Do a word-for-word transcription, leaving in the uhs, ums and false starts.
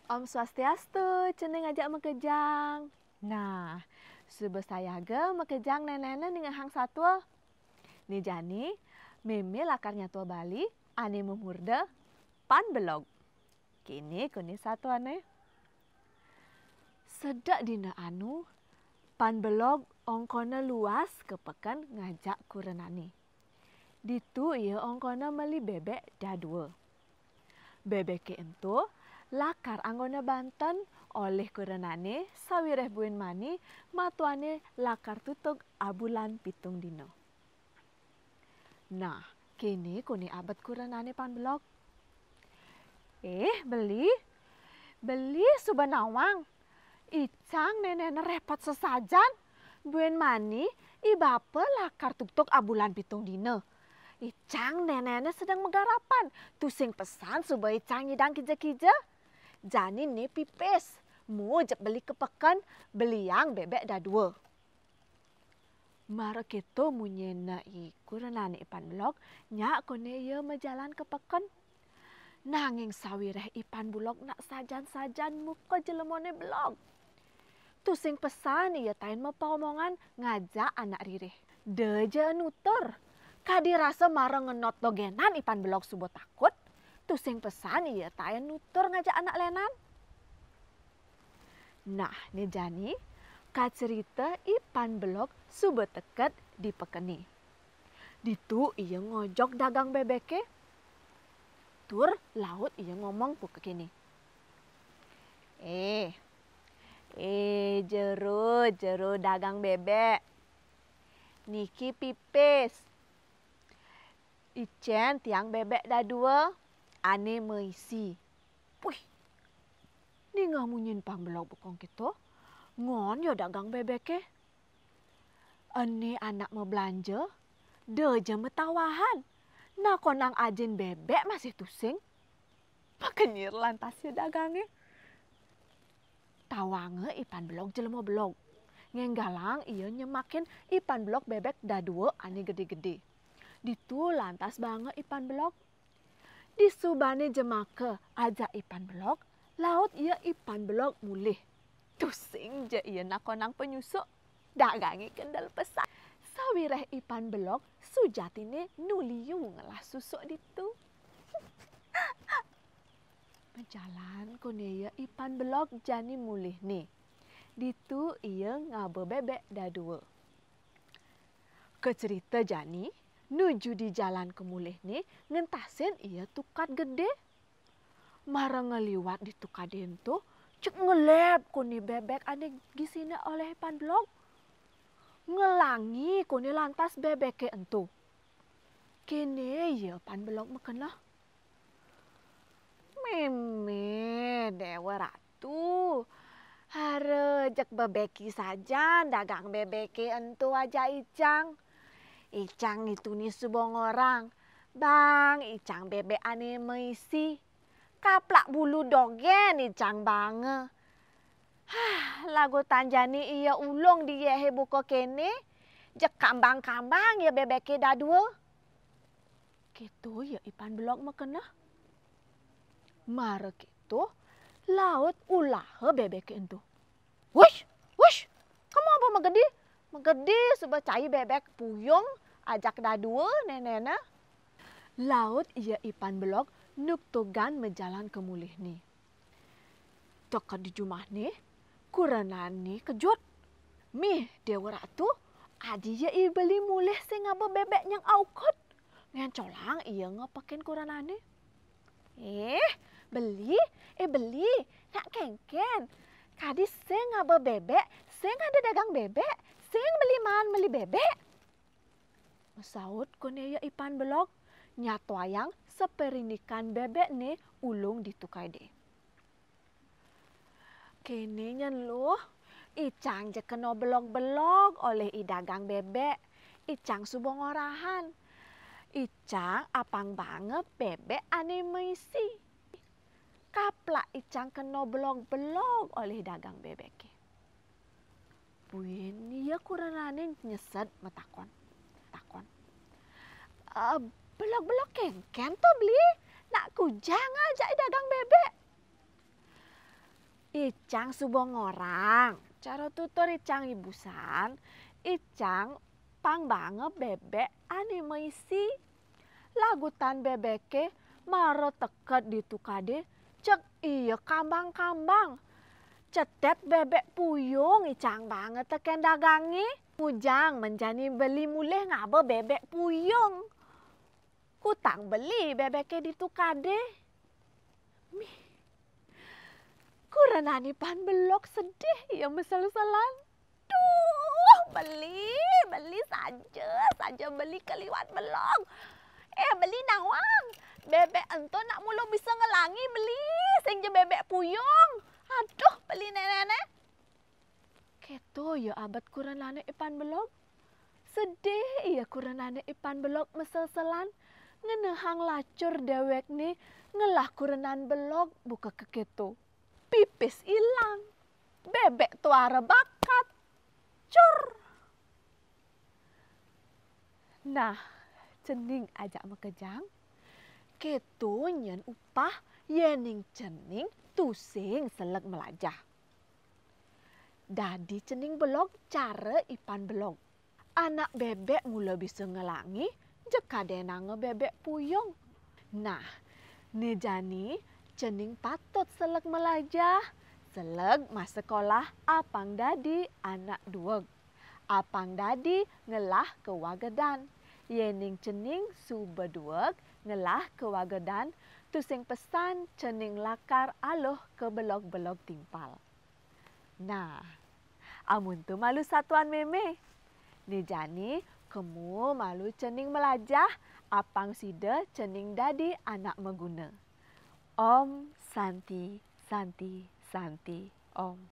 Om Swastiastu, cenah ngajak makejang. Nah, suba sayaga makejang nénéna ningehang satua. Né jani, mémé lakar nyatua Bali ané mamurda Pan Belog. Kéné koné satuané. Sedek dina anu, Pan Belog ongkona luas ka peken ngajak kurenané. Ditu ia ongkona meli bébék dadua. Bébéké ento lakar anggona banten olih kurenané sawiréh buin mani matuané lakar tutug abulan pitung dina. Nah, kéné koné abet kurenané Pan Belog. "Eh, Beli, Beli suba nawang. Icang nénéna répot sasajan. Buin mani, i bapa lakar tugtug abulan pitung dina. Icang nénéna sedeng magarapan. Tusing pesan suba icang nyidang kija-kija. Jani né pipis. Mu jep Beli ka peken, beliang bébék dadua." Mara kéto munyinné i kurenané i Pan Belog, nyak koné ia majalan ka peken. Nanging sawiréh i Pan Belog nak sajan-sajan muka jelemané belog. Tusing pesan ia taén mapaomongan ngajak anak ririh. Da ja nutur. Kadi rasa mara ngenot dogénan i Pan Belog suba takut, tusing pesan ia taén nutur ngajak anak lénan. Nah, né jani, kacerita i Pan Belog suba teket di pekené. Ditu ia ngojog dagang bébéké. Tur laut ia ngomong buka kéné, "Eh, eh, jero, jero dagang bébék. Niki pipis. Icén tiang bébék dadua, ané maisi." Puih. Ningeh munyin Pan Belog buka kéto, ngon ia dagang bébéké. Ené anak mablanja, da ja matawahan. Nakonang ajin bébék masih tusing. Makenyir lantas ia dagangé. Tawanga i Pan Belog jelema belog. Ngénggalang ia nyemakin i Pan Belog bébék dadua ané gedé-gedé. Ditu lantas baanga i Pan Belog. Disubané jemaka ajak i Pan Belog, laut ia i Pan Belog mulih. Tusing ja ia nakonang panyusuk, dagangé kendel pesan. Sawiréh i Pan Belog sujatiné nu liu ngelah susuk ditu. Majalan koné ia i Pan Belog jani mulihné. Ditu ia ngaba bébék dadua. Kacerita jani, nuju di jalan ka mulihné ngentasin ia tukad gedé. Mara ngaliwat di tukadé ento, cek ngeleb koné bébék ané gisiné olih Pan Belog. Ngelangi koné lantas bébéké ento. Kéné ia Pan Belog makeneh, "Mémé, Déwa Ratu, hara jeg bebeki sajan dagang bébéké ento ajak icang. Icang nituné suba ngorang, bang icang bébék ané maisi. Kaplak bulu dogén icang baanga. Hah, lagutan jani ia ulung di yéhé buka kéné, jeg kambang-kambang ia bébéké dadua." Kéto ia i Pan Belog makeneh. Mara kéto, laut ulaha bébéké ento. "Wush, wush, kema ba magedi, magedi suba cai bébék puyung ajak dadua nénéna." Laut ia i Pan Belog nugtugan majalan ka mulihné. Teka di jumahné, kurenané kejut. "Mih, Déwa Ratu, adi ia i Beli mulih sing ngaba bébék nyang aukud?" Ngencolang ia ngepekin kurenané. "Eh, Beli, eh Beli, nak kénkén. Kadi sing ngaba bébék, sing ada dagang bébék, sing beli maan meli bébék." Masaut koné ia i Pan Belog, nyatuayang sapérindikan bébékné ulung di tukadé. "Kéné nyén luh, icang ja kena belog-belog olih i dagang bébék, icang suba ngorahan. Icang apang baanga bébék ané maisi. Kaplak icang kena belog-belog olih dagang bébéké." Buin ia kurenané nyesed matakon. Takon. "Eh, belog-belog kénkén to, Beli? Nak kujang ajak i dagang bébék?" Icang suba ngorang. Cara tutur icang ibusan, icang pang baanga bebek ané maisi. Lagutan bebeké mara teked ditu kadé, cek ia kambang-kambang. Cetep bebek puyung icang baanga tekén dagangé. Ngujang men jani beli mulih ngaba bebek puyung. Kutang beli bebeké ditu kadé. Mih. Kurenan Ipan Belog sedih ia masel-selan. Duh, beli, beli saja, saja beli kaliwat belog. Eh, beli nawang. Bebek ento nak mula bisa ngelangi beli, sing ja bebek puyung. Aduh, beli nenek-nenek. Kéto ia abet kurenané Ipan Belog. Sedih ia kurenané Ipan Belog masel-selan, ngenehang lacur déwékné ngelah kurenan belog buka kekéto. Pipis ilang. Bebek tuara bakat. Cur. Nah, cening ajak makejang. Kéto nyén upah yéning cening tusing seleg melajah. Dadi cening belog cara Ipan Belog. Anak bebek mula bisa ngelangi, ja kadénanga bebek puyung. Nah, né jani cening patut seleg melajah, seleg masekolah apang dadi anak dueg. Apang dadi ngelah kawagedan. Yéning cening suba dueg ngelah kawagedan, tusing pesan cening lakar aluh ka belog-belog timpal. Nah, amun to malu satuan mémé. Né jani kemu malu cening melajah, apang sida cening dadi anak maguna. Om Santi, Santi, Santi, Om.